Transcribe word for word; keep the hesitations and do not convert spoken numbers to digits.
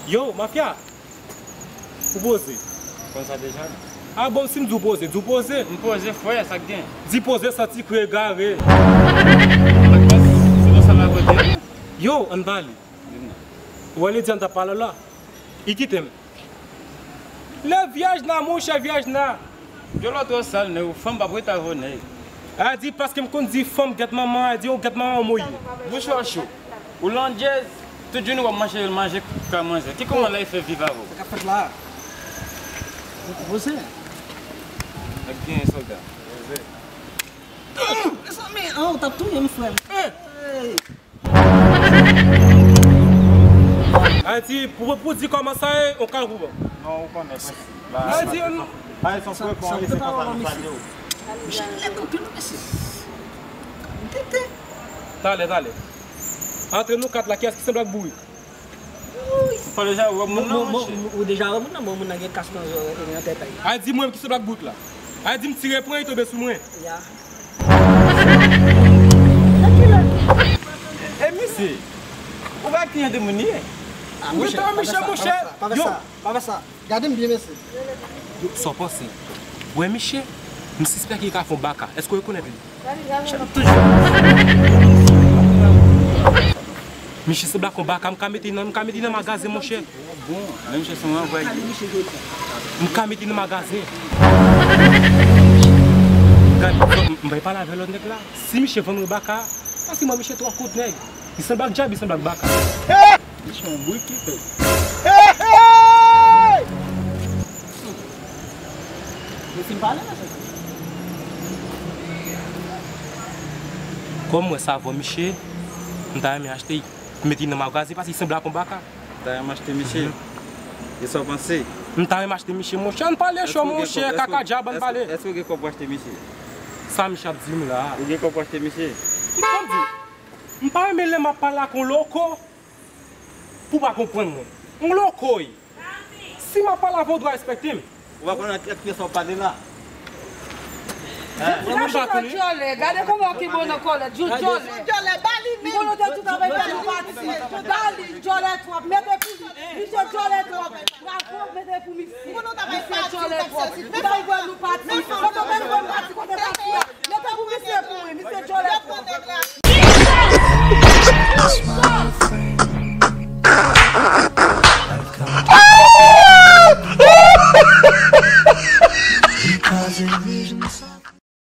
Yo, mafya! Ou poze. Konn sa deja. A bon, si m di w poze, di w poze. M poze, frè, sa k gen? Di poze, santi kre egare. Se konsa m rakonte. Yo, ann pale. Ou wè Lidiane t ap pale la? Li kite m. Lè vyèj nan, monchè, vyèj nan. Dyòl ou twò sal, nèg, ou fanm p ap rete avè w, nèg. A di, paske m konn di fanm gèt manman, a di, ou gèt manman w, mouye. Bouch ou cho. Ou landjèz, tout jounen w ap mache, manje ka manzè. Ki kòman la e fè viv avè w? Sa k ap fèt la? Ou poze. Ak gen sòlda. Poze. Mezanmi, an, ou t ap touye m, frè m. Hey! A di, pou, pou di kòman sa ye, on ka gouban. Non, ou konnen, prensip la. A di, an. Sa, sa, sa, se konsa nou salye w. Misye lèd anpil, mesye. Tete. Talè, talè. Antre nou kat la, kiyès ki sanble ak bourik? Ou pa deja wè moun nan, monchè? Ou deja wè moun nan, bon, moun nan gen kas nan zòrèy, nan tèt a li. A di, mwen ki sanble ak bourik la. A di, m tire pran, li tonbe sou mwen. Ya. E misye, ou pa ki jan de moun li ye? Ah, monchè, pa fè sa, pa fè sa, pa fè sa, pa fè sa. Gade m byen, mesye. Yo, sa w panse? Wè, misye, m sispèk li ka fè yon baka. Èske w rekonèt li? Misye sanble ak yon baka, m ka mete nan, m ka mete nan magazen, monchè. Bon, men misye se yon anvwayè. M ka mete nan magazen. Gad, m, m bay pale avè lòt nèg la. Si misye vann mwen baka, paske mwen misye twò kout nèg. Li sanble ak dyab, li sanble ak baka. Misye yon bourik ki fè. Yo fin pale, mesye. Kòm mwen savon misye, m ta renmen achte l. Mete nan magazen, paske li sanble ak yon baka. Ta renmen achte misye? Mhm. E sa w panse? M ta renmen achte misye, monchè, ann pale cho, monchè, kaka dyab, ann pale. Èske w gen kòb pou achte misye? Sa misye ap di m la? Ou gen kòb pou achte misye? Ki kòb di? M pa renmen lè m ap pale ak yon loko pou w pa konprann mwen. Yon loko, wi. Si m ap pale avè w, ou dwe respekte m. Ou pa konn ak kiyès w ap pale la. Gade kòman ki bon nan kòlèt, Djòlè. Djòlè, ba li menm. Misye djòlè twòp, mete pou li. Misye djòlè twòp. Bravo, mete pou misye. Misye djòlè twòp. Ou pa wè nou pati. Kote w vle nou pati, kote pati a? Mete pou misye pou mwen.